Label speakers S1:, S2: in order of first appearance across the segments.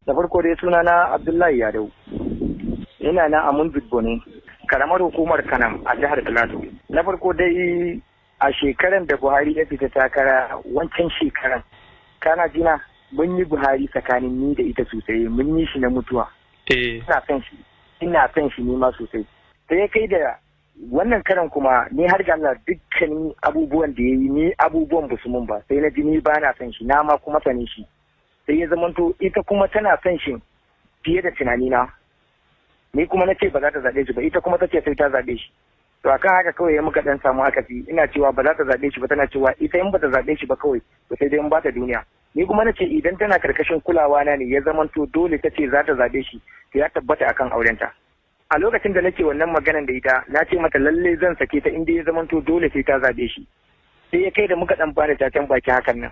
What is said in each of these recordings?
S1: Da farko dai sunana Abdullahi Yadau. Ina na Amun Bone, karamar hukumar Kanam a jihar Plateau. Na farko dai a shekaran da Buhari ya fita takara wancan shekaran. Kana jina mun yi Buhari tsakanin ni da ita sosai, mun yi shi na mutuwa. Ina son shi, ina son shi ne ma sosai. Sai ya kai da wannan karan kuma ni har ga Allah dukkanin abubuwan da ya yi ni abubuwan ba su mun ba, sai na ji ni ba na son shi, na ma kuma sanin shi. Sai ya zamanto ita kuma tana son shi fiye da tunanina. Ni kuma na ce ba za ta zaɓe shi ba, ita kuma ta ce sai ta zaɓe shi. To akan haka kawai ya muka dan samu akasi, ina cewa ba za ta zaɓe shi ba, tana cewa ita in ba ta zaɓe shi ba kawai to sai dai in ba ta duniya. Ni kuma na ce idan tana karkashin kulawa na ne ya zamanto dole ta ce za ta zaɓe shi, to ya tabbata akan aurenta. A lokacin da nake wannan maganan da ita, na ce mata lalle zan sake ta inda ya zamanto dole sai ta zaɓe shi. Sai ya kai da muka dan fara cacen baki hakan nan.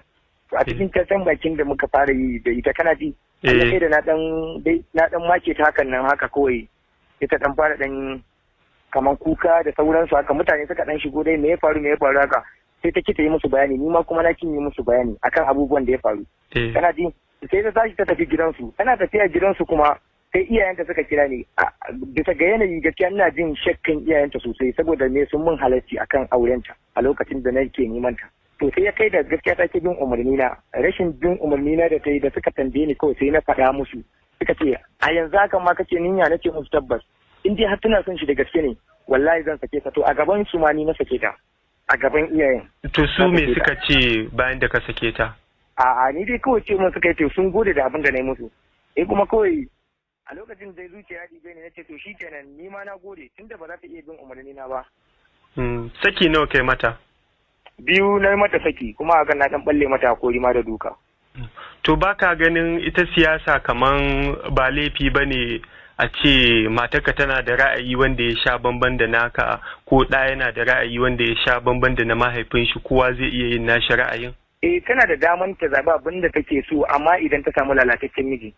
S1: To a cikin cacen bakin da muka fara yi da ita, kana ji, ya kai da na dan make ta hakan nan haka kawai. Ita dan fara dan kaman kuka da sauransu haka, mutane suka dan shigo dai me ya faru haka. Sai ta kita yi musu bayani, ni ma kuma na kin yi musu bayani akan abubuwan da ya faru. Kana ji, sai ta tashi ta tafi gidansu, tana tafiya gidansu kuma sai iyayenta suka kira ni. Bisa ga yanayi gaskiya ina jin shakkan iyayenta sosai saboda me sun mun halarci akan aurenta a lokacin da nake neman ta. To sai ya kai da gaskiya ta ke bin umarni na, rashin bin umarni na da ta yi da suka tambaye ni kawai sai na faɗa musu. Suka ce a yanzu haka ma kace ninya, nace musu tabbas in dai har tana son shi da gaske ne wallahi zan sake ta. To a gaban su ma ni na sake ta, a gaban iyayen.
S2: To su me suka ce bayan da ka sake ta?
S1: A'a ni dai kawai ce mun suka yi to sun gode da abin da na yi musu. Eh kuma kawai a lokacin da zuciya ɗibe ne nace to shikenan ni ma na gode tunda ba za ta iya bin umarni na ba.
S2: Saki nawa kai mata?
S1: 2 na mata saki, kuma hakan na dan balle mata hakori ma da duka.
S2: To baka ganin ita siyasa kaman ba laifi bane a ce matarka tana da ra'ayi wanda ya sha bamban da naka, ko ɗa yana da ra'ayi wanda ya sha bamban da na mahaifin shi, kowa zai iya yin nashi ra'ayin?
S1: Eh tana da daman ta zaɓi abin da take so, amma idan ta samu lalataccen miji.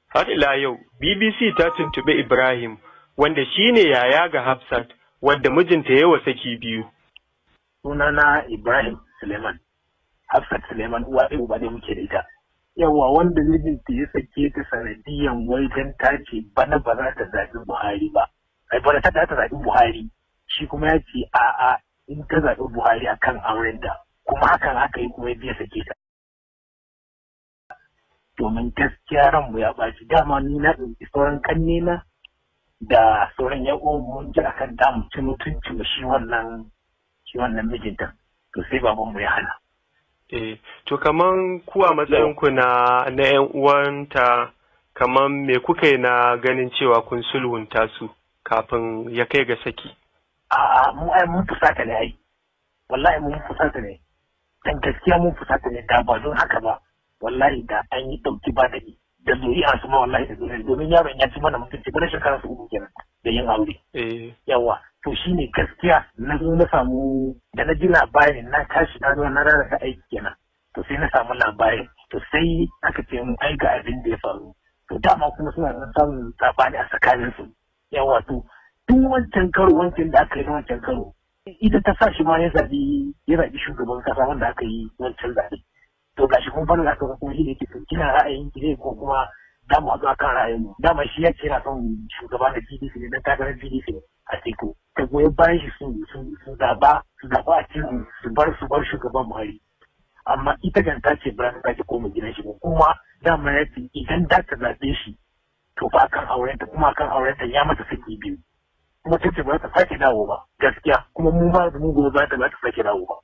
S2: Har ila yau, BBC ta tuntuɓi Ibrahim, wanda shine yaya ga Hafsat, wadda mijinta ya wa saki 2.
S3: Sunana Ibrahim Suleiman, Hafsat Suleiman, uwa ɗaya uba ɗaya muke da ita. Yawa wanda mijinta ya sake ta sanadiyan wai dan ta ce bana ba za ta zaɓi Buhari ba. Ai bana ta zaɓi Buhari, shi kuma ya ce a'a in ta zaɓi Buhari akan aurenta, kuma hakan aka yi kuma ya sake ta. Domin gaskiya ranmu ya ɓaci, dama ni na ɗauki sauran ƙannena da sauran yan uwan mun ji akan damu ci mutunci mu shi wannan mijinta, to sai babanmu ya hana.
S2: To kaman ku a matsayinku na ƴan uwanta, kaman me kuka yi na ganin cewa kun sulhunta su kafin ya kai ga saki?
S3: A'a mu ai mun fusata ne ai. Wallahi mun fusata ne. Dan gaskiya mun fusata ne, da ba don haka ba. Wallahi da an yi ɗauki ba daɗi da zuri'a su ma wallahi da zuri'a, domin yaron ya ci mana mutunci bana shekara su 3 kenan da yin aure. Yawa to shine gaskiya na zo na samu da na ji labarin na tashi na zo na rarraka aiki kenan, to sai na samu labarin, to sai aka ce mun ai ga abin da ya faru. To dama kuma suna da samun sabani a tsakanin su. Yawa to tun wancan karo wancan da aka yi na wancan karo ita ta sa shi ma ya zaɓi shugaban kasa wanda aka yi wancan zaɓe. To gashi kuma bana aka kuma shi ne ke to kina ra'ayin ki ne ko kuma da mu haɗu akan ra'ayin mu. Dama shi ya ce yana son shugaba da PDP ne, dan takarar PDP ne a teku. Ta goyi bayan shi su zaɓa a cikin su bar shugaban Buhari. Amma ita kan ta ce ba ta koma gidan shi ba, kuma dama ya ce idan da ta zaɓe shi to fa akan aurenta, kuma akan aurenta ya mata saki 2. Kuma ta ce ba ta sake dawo ba gaskiya, kuma mu ma mu gobe ba ta sake dawo ba.